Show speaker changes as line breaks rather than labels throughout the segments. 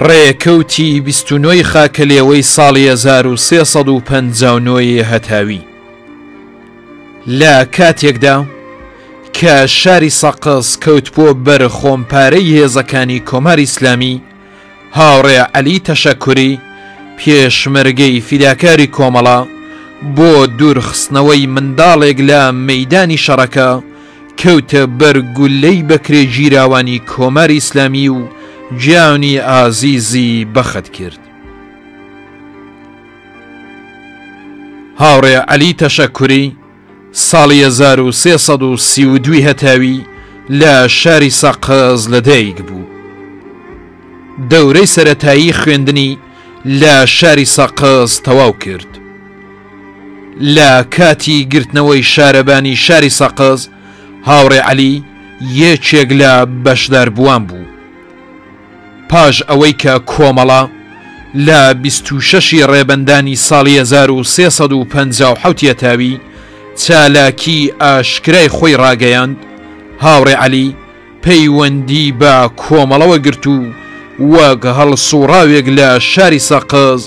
ڕێکەوتی 29 ی خاکەلێوەی ساڵی 1359 ی هەتاوی لە کاتێکدا کە شاری سەقز کەوتبووە بەر خۆمپارەی هێزەکانی کۆماری ئیسلامی، هاوڕێ عەلی تەشەکوری، پێشمەرگەی فیداکاری کۆمەڵە، بۆ دوورخستنەوەی منداڵێک لە مەیدانی شەڕەکە، کەوتە بەر گوللەی بەکرێگیراوانی کۆماری ئیسلامی و گیانی ئازیزی بەخت کرد. هاوڕێ عەلی تەشەکوری، ساڵی 1332 ی هەتاوی لە شاری سەقز لەدایک بوو. دەورەی سەرەتایی خوێندنی لە شاری سەقز تەواو کرد. لە کاتی گرتنەوەی شارەبانی شاری سەقز، هاوڕێ عەلی یەکێک لە بەشداربووان بوو. پاش ئەوەی کە کۆمەڵە لە 26 ی ڕێبەندانی ساڵی 1357 یەتاوی چالاکی ئاشکرای خۆی ڕاگەیاند، هاوڕێ عەلی پەیوەندی بە کۆمەڵەوە گرت و وەک هەڵسوڕاوێک لە شاری سەقز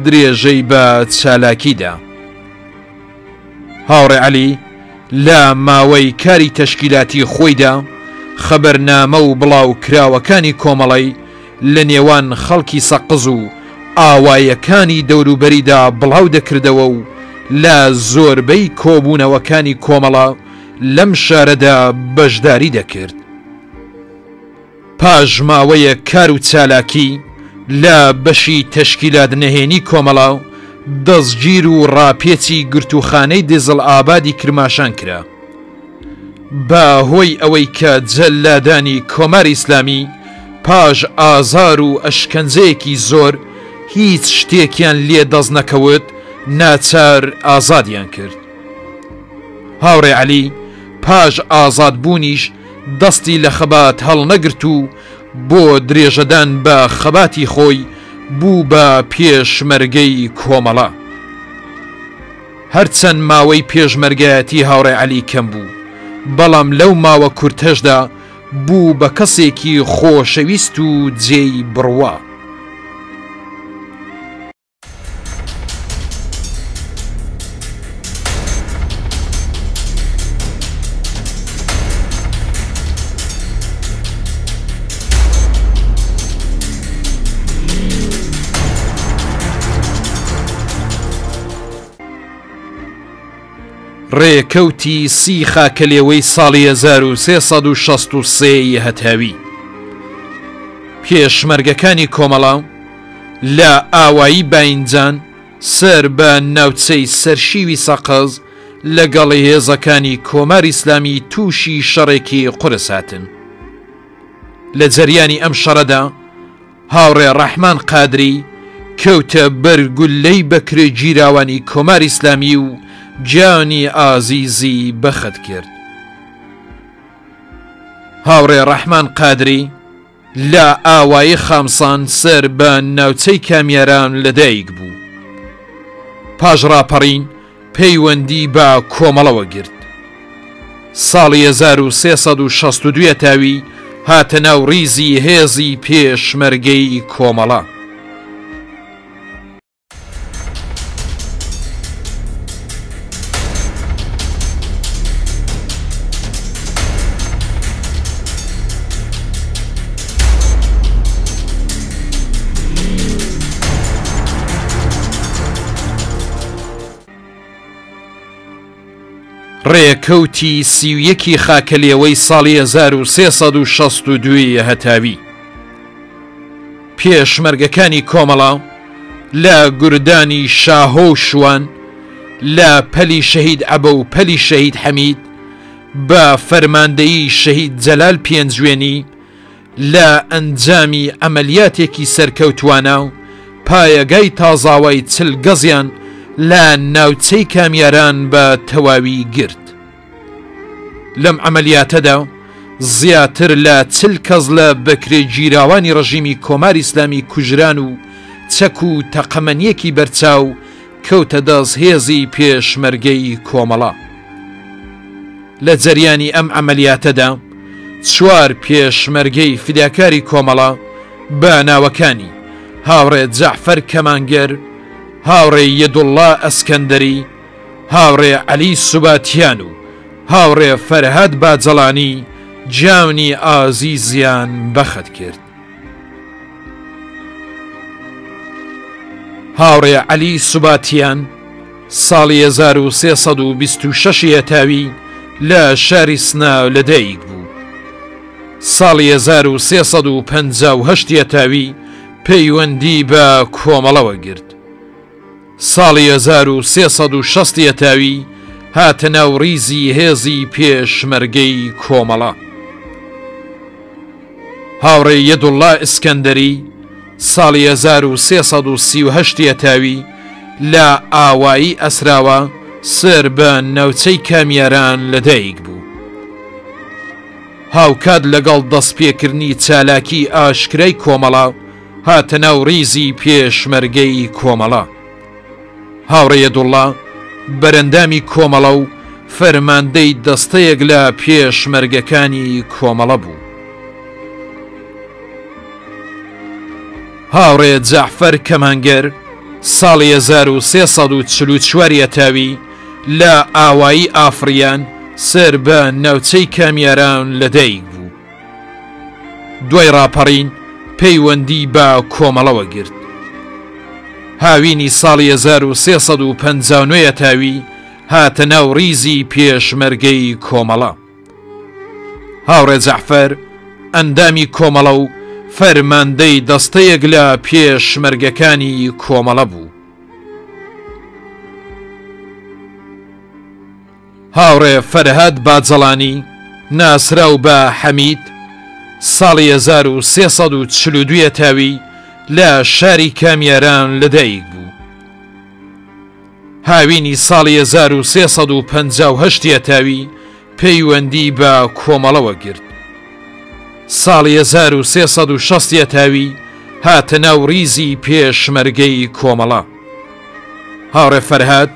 درێژەی بە چالاکی دا. هاوڕێ عەلی لە ماوەی کاری تەشکیلاتی خۆیدا خەبەرنامە و بڵاوکراوەکانی کۆمەڵەی لە نێوان خەڵکی سەقز و ئاوایەکانی دەوروبەریدا بڵاو دەکردەوە و لە زۆربەی کۆبوونەوەکانی کۆمەڵە لەم شارەدا بەشداری دەکرد. پاش ماوەیەک کار و چالاکی لە بەشی تەشکیلات نەهێنی کۆمەڵە، دەستگیر و ڕاپێچی گرتووخانەی دیزڵئابادی کرماشان کرا. بە هۆی ئەوەی کە جەللادانی کۆماری ئیسلامی پاش ئازار و ئەشکەنجەیەکی زۆر هیچ شتێکیان لێ دەست نەکەوت، ناچار ئازادیان کرد. هاوڕێ عەلی پاش ئازادبوونیش دەستی لە خەبات هەڵنەگرت و بۆ درێژەدان بە خەباتی خۆی بوو بە پێشمەرگەی کۆمەڵە. هەرچەند ماوەی پێشمەرگایەتی هاوڕێ عەلی کەم بوو، بەڵام لەو ماوە کورتەشدا بوو بە کەسێکی خۆشەویست و جێی بڕوا. ڕێکەوتی سی خاکەلێوەی ساڵی 1363 ی هەتاوی پێشمەرگەکانی کۆمەڵە لە ئاوایی باینجان سەر بە ناوچەی سەرشیوی سەقز لەگەڵ هێزەکانی کۆماری ئیسلامی تووشی شەڕێکی قورس هاتن. لە جەریانی ئەم شەڕەدا هاوڕێ ڕەحمان قادری کەوتە بەر گوللەی بەکرێگیراوانی کۆماری ئیسلامی و گیانی ئازیزی بەخت کرد. هاوڕێ ڕەحمان قادری لە ئاوایی خامسان سەر بە ناوچەی کامیاران لەدایک بوو. پاش ڕاپەڕین پەیوەندی بە کۆمەڵەوە گرت. ساڵی 1362 تاوی هاتە ناو ڕیزی هێزی پێشمەرگەی کۆمەڵە. ڕێکەوتی 31 خاکەلێوەی ساڵی 1362 هەتاوی پێشمەرگەکانی کۆمەڵە لە گوردانی شاهۆ و شوان، لە پەلی شەهید عەبە و پەلی شەهید حەمید بە فەرماندەیی شەهید جەلال پێنجوێنی لە ئەنجامی عەمەلیاتێکی سەرکەوتوانە پایەگای تازاوای چل گەزیان لە ناوچەی کامیاران بە تەواوی گرت. لەم عەمەلیاتەدا زیاتر لە چل کەس لە بەکرێگیراوانی ڕژیمی کۆماری ئیسلامی کوژران و چەک و تەقەمەنییەکی بەرچاو کەوتە دەست هێزی پێشمەرگەی کۆمەڵە. لە جەریانی ئەم عەمەلیاتەدا چوار پێشمەرگەی فیداکاری کۆمەڵە بە ناوەکانی. هاوڕێ جەعفەر کەمانگەر، هاوڕێ یەدوڵڵا ئەسکەندەری، هاوڕێ عەلی سوباتیان و هاوڕێ فەرهاد باجەڵانی گیانی ئازیزیان بەخت کرد. هاوڕێ عەلی سوباتیان ساڵی 1326 هەتاوی لە شاری سنە لەدایک بوو. ساڵی 1358 هەتاوی پەیوەندی بە کۆمەڵەوە گرت. ساڵی 1360 هەتاوی هاتە ناو ڕیزی هێزی پێشمەرگەی کۆمەڵە. هاوڕێ یەدوڵڵا ئیسکەندەری ساڵی 1338 هەتاوی لە ئاوایی ئەسراوە سەر بە ناوچەی کامیاران لەدایک بوو. هاوکات لەگەڵ دەستپێکردنی چالاکی ئاشکرای کۆمەڵە هاتە ناو ڕیزی پێشمەرگەی کۆمەڵە. هاوڕێ یەدوڵڵا بەرەندامی کۆمەڵە و فەرماندەی دەستەیەک لە پێشمەرگەکانی کۆمەڵە بوو. هاوڕێ جەعفەر کەمانگەر ساڵی 1344 هەتاوی لە ئاوایی ئافریان سەر بە ناوچەی کامیاران لەدایک بوو. دوای ڕاپەڕین پەیوەندی بە کۆمەڵەوە گرت. هاوینی ساڵی 1359 هەتاوی هاتە ناو ڕیزی پێشمەرگەی کۆمەڵە. هاوڕێ جەعفەر ئەندامی کۆمەڵە و فەرماندەی دەستەیەک لە پێشمەرگەکانی کۆمەڵە بوو. هاوڕێ فەرهاد باجەڵانی ناسراو بە حەمید ساڵی 1342 هەتاوی لە شاری کامیاران لەدایک بوو. هاوینی ساڵی 1358 هەتاوی پەیوەندی بە کۆمەڵەوە گرت. ساڵی 1360 هەتاوی هاتە ناو ڕیزی پێشمەرگەی کۆمەڵە. هاوڕێ فەرهاد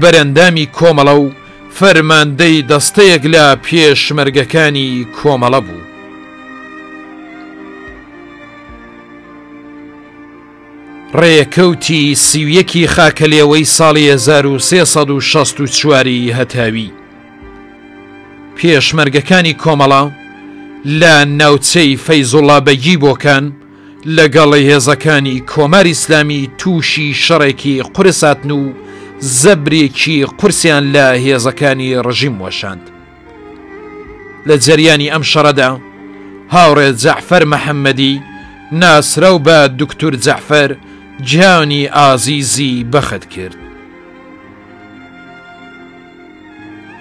بەرەندامی کۆمەڵە و فەرماندەی دەستەیەک لە پێشمەرگەکانی کۆمەڵە بوو. ڕێکەوتی 31 خاکەلێوەی ساڵی 1364 هەتاوی پێشمەرگەکانی کۆمەڵە لە ناوچەی فەیزوڵا بەگی بۆکان لەگەڵ هێزەکانی کۆماری ئیسلامی تووشی شەڕێکی قورس هاتن و زەبرێکی قورسیان لە هێزەکانی ڕژیم وەشاند. لە جەریانی ئەم شەڕەدا هاوڕێ جەعفەر محەممەدی ناسراو بە دوکتور جەعفەر گیانی ئازیزی بەخت کرد.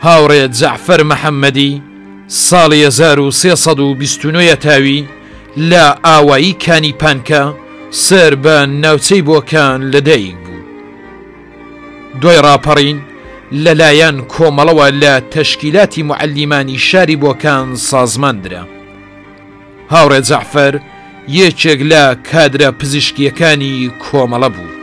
هاوڕێ جەعفەر محەممەدی ساڵی 1329 هەتاوی لە ئاوایی کانی پانکە سەر بە ناوچەی بۆکان لەدایک بوو. دوای ڕاپەڕین لەلایەن کۆمەڵەوە لە تەشکیلاتی موعەلیمانی شاری بۆکان سازمان درا. هاوڕێ جەعفەر یەکێک لە کادرە پزیشکییەکانی کۆمەڵە بوو.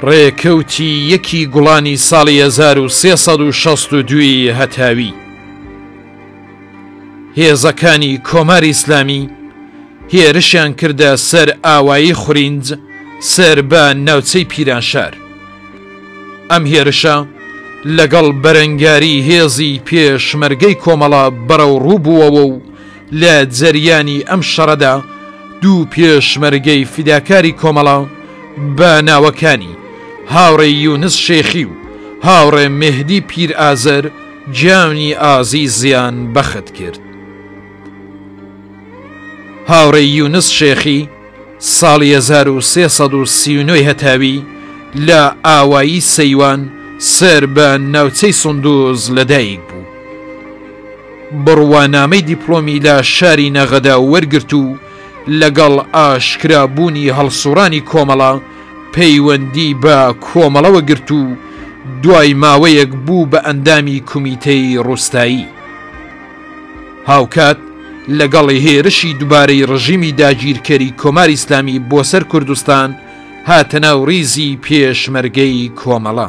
ڕێکەوتی یەکی گوڵانی ساڵی 1362 هەتاوی هێزەکانی کۆماری ئیسلامی هێرشیان کردە سەر ئاوایی خورینج سەر بە ناوچەی پیرانشار. ئەم هێرشە لەگەڵ بەرەنگاری هێزی پێشمەرگەی کۆمەڵە بەرەوڕوو بووەوە و لە جەریانی ئەم شەڕەدا دوو پێشمەرگەی فیداکاری کۆمەڵە بە ناوەکانی هاوڕێ یونس شێخی و هاوڕێ مێهدی پیرئازەر گیانی ئازیزیان بەخت کرد. هاوڕێ یونس شێخی ساڵی 1339 هەتاوی لە ئاوایی سەیوان سەر بە ناوچەی سندوز لەدایک بوو. بڕوانامەی دیپلۆمی لە شاری نەغەدە وەرگرت و لەگەڵ ئاشکرا بوونی هەڵسوڕانی کۆمەڵە پەیوەندی بە کۆمەڵەوە گرت و دوای ماوەیەک بوو بە ئەندامی کومیتەی ڕوستایی. هاوکات لەگەڵ هێرشی دوبارەی ڕژیمی داگیرکەری کۆماری ئیسلامی بۆ سەر کوردستان هاتە ناو ڕیزی پێشمەرگەی کۆمەڵە.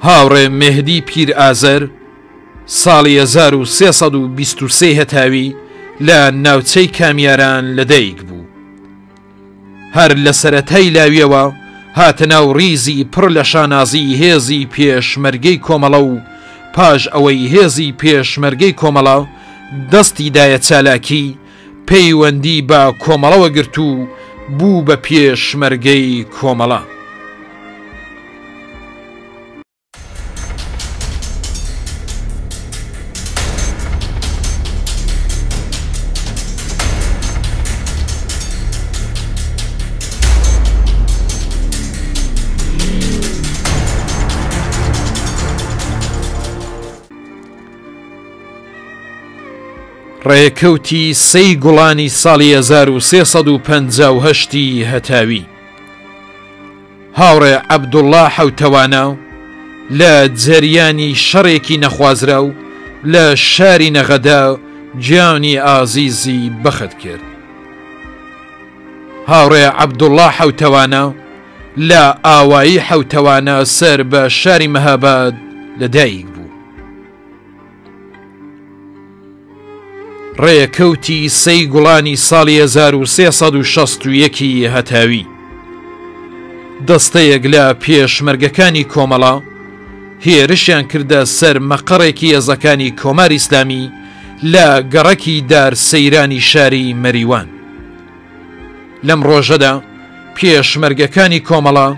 هاوڕێ مێهدی پیرئازەر ساڵی 1323 هەتاوی لە ناوچەی کامیاران لەدایک بوو. هەر لە سەرەتای لاویەوە هاتە ناو ڕیزی پڕ لە شانازی هێزی پێشمەرگەی کۆمەڵە و پاش ئەوەی هێزی پێشمەرگەی کۆمەڵە دەستی دایە چالاکی پەیوەندی بە کۆمەڵەوە گرت و بوو بە پێشمەرگەی کۆمەڵە. ڕێکەوتی سێی گوڵانی ساڵی 1358 ی هەتاوی. هاوڕێ عەبدوڵڵا حەوتەوانە لە جەریانی شەڕێکی نەخوازراو لە شاری نەغەدە گیانی ئازیزی بەخت کرد. هاوڕێ عەبدوڵڵا حەوتەوانە لە ئاوایی حەوتەوانە سەر بە شاری مەهاباد لەدایک بوو. ڕێکەوتی سێی گوڵانی ساڵی 1361 ی هەتاوی دەستەیەک لە پێشمەرگەکانی کۆمەڵە هێرشیان کردە سەر مەقەڕێکی هێزەکانی کۆماری ئیسلامی لە گەڕەکی دار سەیرانی شاری مەریوان. لەم ڕۆژەدا پێشمەرگەکانی کۆمەڵە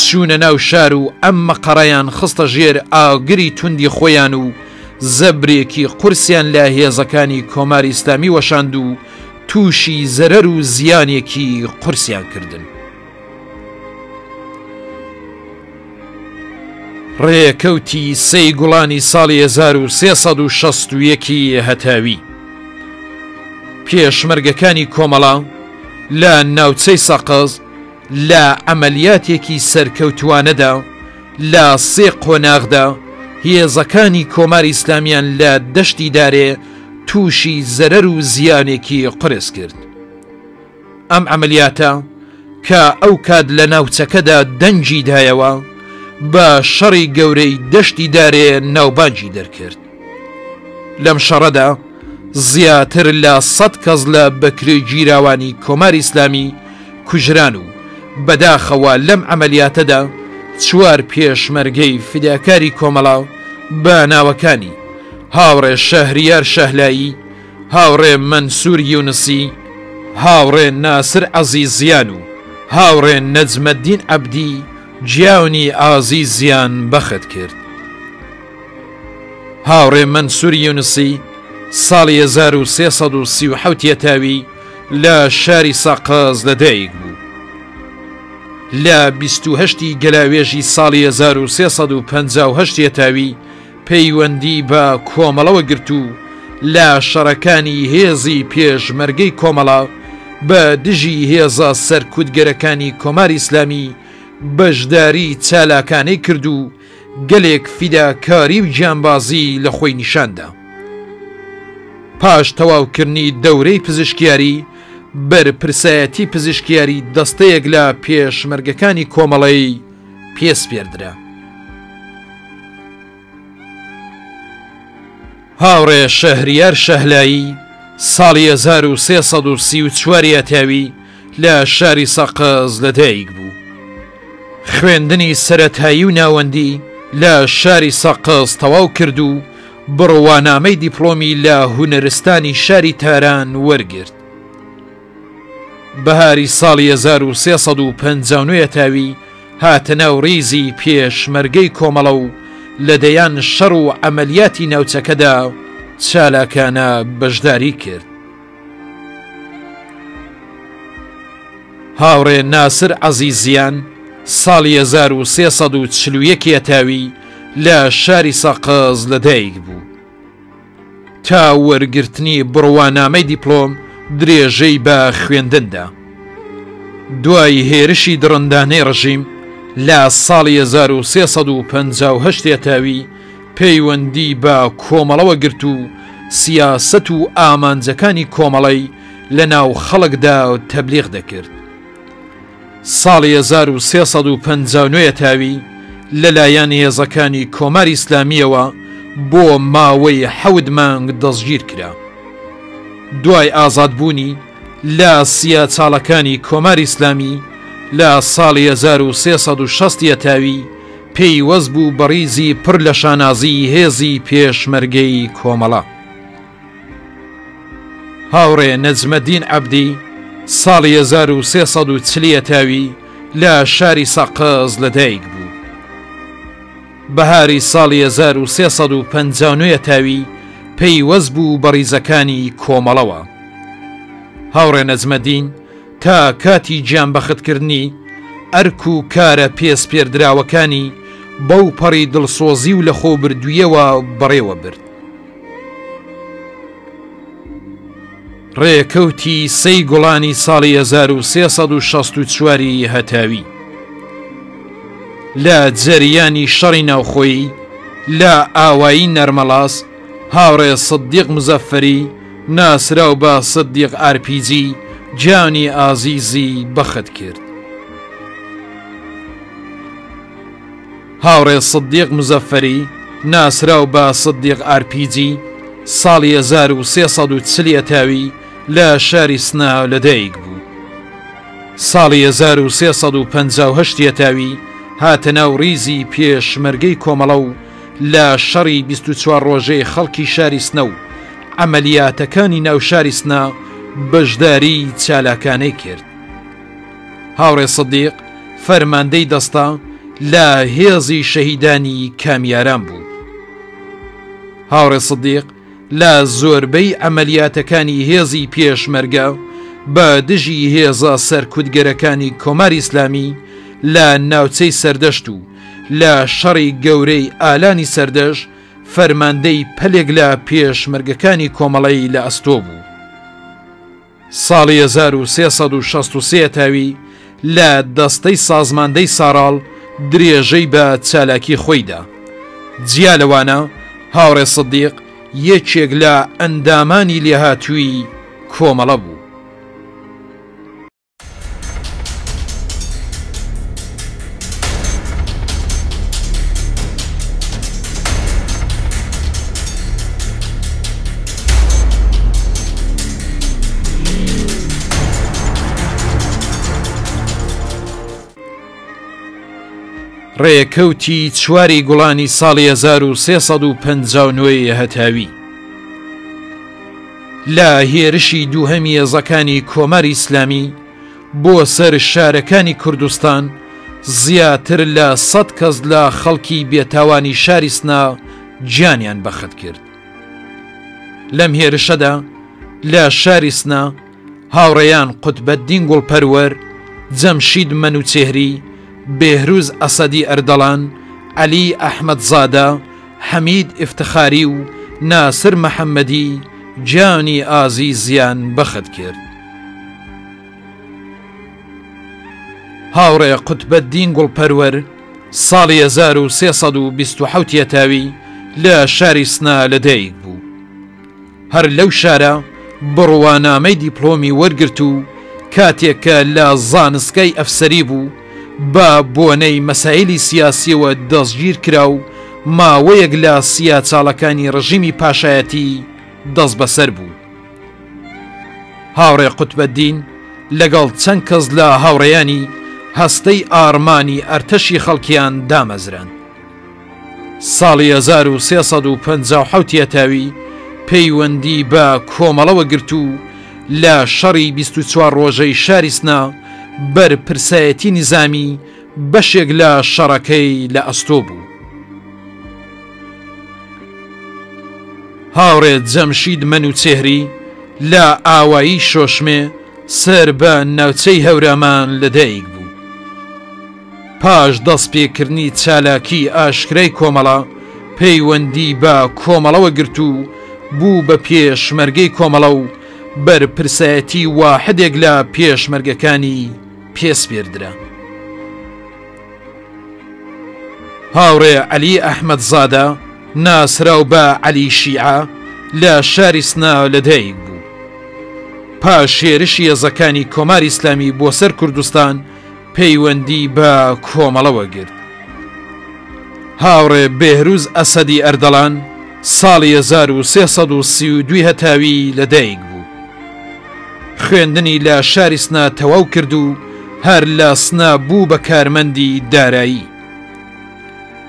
چوونە ناو شار و ئەم مەقەڕەیان خستە ژێر ئاگری توندی خۆیان و زەبرێکی قورسیان لە هێزەکانی کۆماری ئیسلامی وەشاند و تووشی زەرەر و زیانێکی قورسیان کردن. ڕێکەوتی سێی گوڵانی ساڵی 1361 ی هەتاوی پێشمەرگەکانی کۆمەڵە لە ناوچەی سەقز لە عەمەلیاتێکی سەرکەوتووانەدا لە سێ قۆناغدا هێزەکانی کۆماری ئیسلامیان لە دەشتی دارێ تووشی زەرەر و زیانێکی قورس کرد. ئەم عەمەلیاتە کە ئەو کات لە ناوچەکەدا دەنگی دایەوە، بە شەڕی گەورەی دەشتی دارێ ناوبانگی دەرکرد. لەم شەڕەدا زیاتر لە سەد کەس لە بەکرێگیراوانی کۆماری ئیسلامی کوژران و بەداخەوە لەم عەمەلیاتەدا چوار پێشمەرگەی فیداکاری کۆمەڵە بە ناوەکانی، هاوڕێ شەهریار شەهلایی، هاوڕێ مەنسوور یونسی، هاوڕێ ناسر عەزیزیان و هاوڕێ نەجمەدین عەبدی گیانی ئازیزیان بەخت کرد. هاوڕێ مەنسوور یونسی ساڵی 1337 یەتاوی لە شاری سەقز لەدایک بوو. لە 28 ی گەلاوێژی ساڵی 1358 یەتاوی پەیوەندی بە کۆمەڵەوە گرت و لە شەڕەکانی هێزی پێشمەرگەی کۆمەڵە بە دژی هێزە سەرکوتگەرەکانی کۆماری ئیسلامی بەشداری چالاکانەی کرد و گەلێک فیداکاری و گیانبازی لە خۆی نیشان دا. پاش تەواوکردنی دەورەی پزیشکیاری، بەرپرسایەتی پزیشکیاری دەستەیەک لە پێشمەرگەکانی کۆمەڵەی پێ سپێردرا. هاوڕێ شەهریار شەهلایی ساڵی 1334 یاتاوی لە شاری سەقز لەدایک بوو. خوێندنی سەرەتایی و ناوەندی لە شاری سەقز تەواو کرد و بڕوانامەی دیپڵۆمی لە هونەرستانی شاری تاران وەرگرت. بەهاری ساڵی 1359 یەتاوی هاتە ناو ڕیزی پێشمەرگەی کۆمەڵە و لە دەیان شەڕ و عەمەلیاتی ناوچەکەدا چالاکانە بەشداری کرد. هاوڕێ ناسر عەزیزیان ساڵی 1341 یەتاوی لە شاری سەقز لەدایک بوو. تا وەرگرتنی بڕوانامەی دیپلۆم درێژەی بە خوێندن دا. دوای هێرشی دڕندانەی ڕژیم لە ساڵی 1358 یەتاوی. پەیوەندی بە کۆمەڵەوە گرت و سیاسەت و ئامانجەکانی کۆمەڵەی لە ناو خەڵکدا تەبلیغ دەکرد. ساڵی 1359 هەتاوی لەلایەن هێزەکانی کۆماری ئیسلامییەوە بۆ ماوەی حەوت مانگ دەستگیر کرا. دوای ئازادبوونی لە سیاچاڵەکانی کۆماری ئیسلامی لە ساڵی 1360 هەتاوی پەیوەست بوو بە ڕیزی پڕ لە شانازیی هێزی پێشمەرگەی کۆمەڵە. هاوڕێ نەجمەدین عەبدی ساڵی 1340 هەتاوی لە شاری سەقز لەدایک بوو. بەهاری ساڵی 1359 هەتاوی پەیوەست بوو بە ڕیزەکانی کۆمەڵەوە. هاوڕێ نەجمەدین تا کاتی گیانبەختکردنی، ئەرک و کارە پێسپێردراوەکانی بەو پەڕی دڵسۆزی و لەخۆبردوویەوە بەڕێوە برد. ڕێکەوتی سێی گوڵانی ساڵی 1364 ی هەتاوی لە جەریانی شەڕی ناوخۆیی لە ئاوایی نەرمەڵاس هاوڕێ سدیق مزەفەری ناسراو بە سدیق ئارپیجی گیانی ئازیزی بەخت کرد. هاوڕێ سدیق مزەفەری ناسراو بە سدیق ئارپیجی ساڵی 1340 هەتاوی لە شاری سنە لەدایک بوو. ساڵی 1358 هەتاوی هاتە ناو ڕیزی پێشمەرگەی کۆمەڵە و لە شەڕی 24 ڕۆژەی خەڵکی شاری سنە و عەمەلیاتەکانی ناو شاری سنە بەشداریی چالاکانەی کرد. هاوڕێ سدیق فەرماندەی دەستە لە هێزی شەهیدانی کامیاران بوو. هاوڕێ سدیق لە زۆربەی عەمەلیاتەکانی هێزی پێشمەرگە بە دژی هێزە سەرکوتگەرەکانی کۆماری ئیسلامی لە ناوچەی سەردەشت و لە شەڕی گەورەی ئالانی سەردەشت فەرماندەی پەلێک لە پێشمەرگەکانی کۆمەڵەی لە ئەستۆ بوو. ساڵی 1363 هەتاوی لە دەستەی سازماندەی ساڕاڵ درێژەی بە چالاکی خۆی دا. جیا لەوانە هاوڕێ سدیق یەکێک لە ئەندامانی لێهاتووی کۆمەڵە بوو. ڕێکەوتی چواری گوڵانی ساڵی 1359 هەتاوی لە هێرشی دووهەمی هێزەکانی کۆماری ئیسلامی بۆ سەر شارەکانی کوردستان زیاتر لە سەد کەس لە خەڵکی بێتاوانی شاری سنە گیانیان بەخت کرد. لەم هێرشەدا لە شاری سنە هاوڕێیان قوتبەدین گوڵپەروەر، جەمشید مەنوچێهری، بێهروز ئەسەدی ئەردەڵان، عەلی ئەحمەدزادە، حەمید ئیفتخاری و ناسر محەممەدی گیانی ئازیزیان بەخت کرد. هاوڕێ قوتبەدین گوڵپەروەر ساڵی 1327 یەتاوی لە شاری سنە لەدایک بوو. هەر لەو شارە بڕوانامەی دیپلۆمی وەرگرت و کاتێک کە لە زانستگای ئەفسەری بوو بە بۆنەی مەسایلی سیاسیەوە دەستگیر کرا و ماوەیەک لە سیاچاڵەکانی ڕژیمی پاشایەتی دەستبەسەر بوو. هاوڕێ قوتبەدین لەگەڵ چەند کەس لە هاوڕێیانی هەستەی ئاڕمانی ئەرتەشی خەڵکیان دامەزراند. ساڵی 1357 هەتاوی پەیوەندی بە کۆمەڵەوە گرت و لە شەڕی 24 ڕۆژەی شاری سنە بەرپرسایەتی نیزامی بەشێک لە شەڕەکەی لە ئەستۆ بوو. هاوڕێ جەمشید مەنوچێهری لە ئاوایی شۆشمێ سەر بە ناوچەی هەورامان لەدایک بوو. پاش دەستپێکردنی چالاکیی ئاشکرای کۆمەڵە، پەیوەندی بە کۆمەڵەوە گرت و بوو بە پێشمەرگەی کۆمەڵە و بەرپرسایەتی واحدێک لە پێشمەرگەکانی پێ سپێردرا. هاوڕێ عەلی ئەحمەدزادە. ناسراو بە عەلی شیعە لە شاری سنە لەدایک بوو. پاش هێرشی هێزەکانی کۆماری ئیسلامی بۆ سەر کوردستان پەیوەندی بە کۆمەڵەوە گرت. هاوڕێ بێهروز ئەسەدی ئەردەڵان ساڵی 1332 هەتاوی لەدایک بوو. خوێندنی لە شاری سنە تەواو کرد و هەر لە سنە بوو بە کارمەندی دارایی.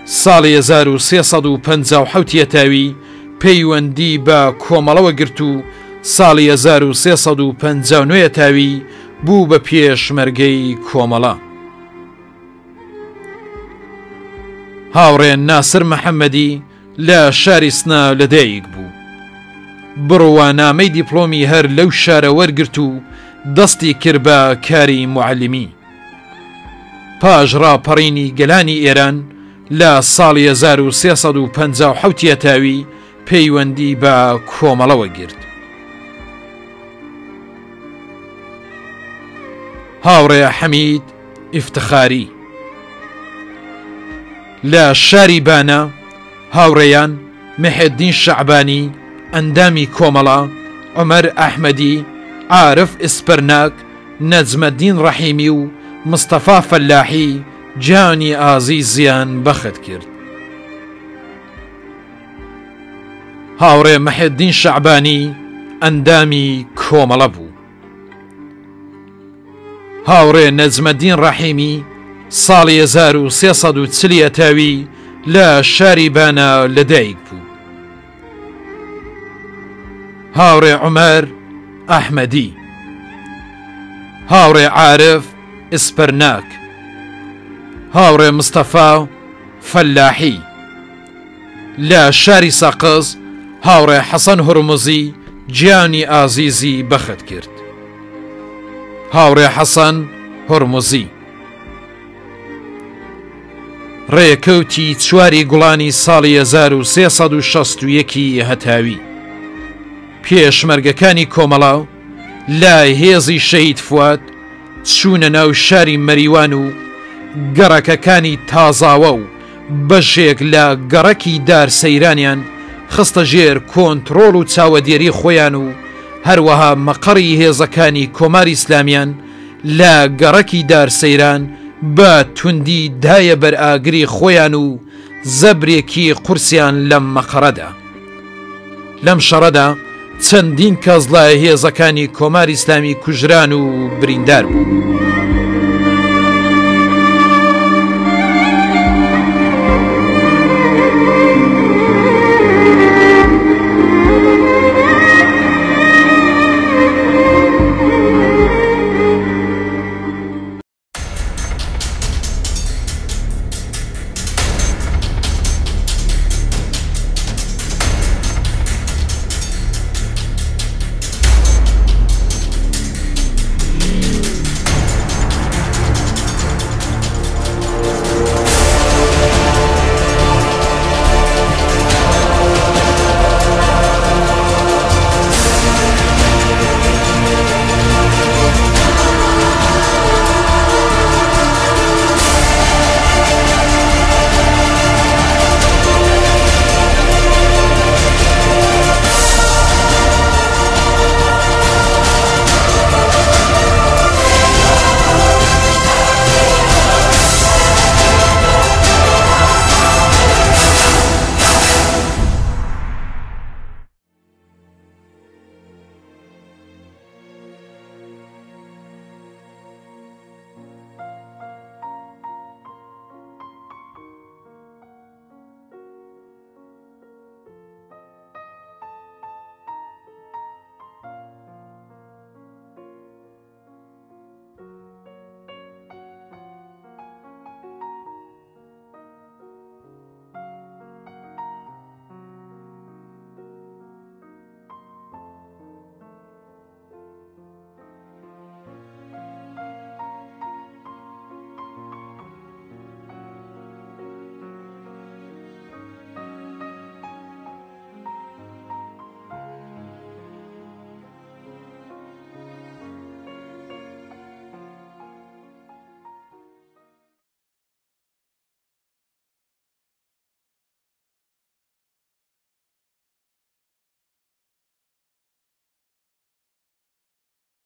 ساڵی 1357 هەتاوی پەیوەندی بە کۆمەڵەوە گرت و ساڵی 1359 هەتاوی بوو بە پێشمەرگەی کۆمەڵە. هاوڕێ ناسر محەممەدی لە شاری سنە لەدایک بوو. بڕوانامەی دیپلۆمی هەر لەو شارە وەرگرت و دەستی کرد بە کاری موعەلیمی. پاش ڕاپەڕینی گەلانی ئێران لە ساڵی 1357 هەتاوی پەیوەندی بە کۆمەڵەوە گرت. هاوڕێ حەمید ئیفتخاری لە شاری بانە هاوڕێیان محێدین شەعبانی ئەندامی کۆمەڵە، عومەر ئەحمەدی، عارف ئیسپەرناک، نەجمەدین ڕەحیمی و مستەفا فەلاحی گیانی ئازیزیان بەخت کرد. هاوڕێ محێدین شەعبانی ئەندامی کۆمەڵە بوو. هاوڕێ نەجمەدین ڕەحیمی ساڵی 1340 هەتاوی لە شاری بانە لەدایک بوو. هاوڕێ عومەر ئەحمەدی هاوڕێ عارف ئیسپەرناک هاوڕێ مستەفا فەلاحی لە شاری سەقز هاوڕێ حەسەن هورمزی گیانی ئازیزی بەخت کرد. هاوڕێ حەسەن هورمزی ڕێکەوتی چواری گوڵانی ساڵی 1361 هەتاوی پێشمەرگەکانی کۆمەڵە لە هێزی شەهید فواد چوونە ناو شاری مەریوان و گەڕەکەکانی تازاوە و بەشێک لە گەڕەکی دار سەیرانیان خستە ژێر کۆنتڕۆڵ و چاوەدێری خۆیان و هەروەها مەقەڕی هێزەکانی کۆماری ئیسلامیان لە گەڕەکی دار سەیران بە توندی دایە بەر ئاگری خۆیان و زەبرێکی قورسیان لەم مەقەڕەدا. لەم شەڕەدا چەندین کەس لە هێزەکانی کۆماری ئیسلامی کوژران و بریندار بوون.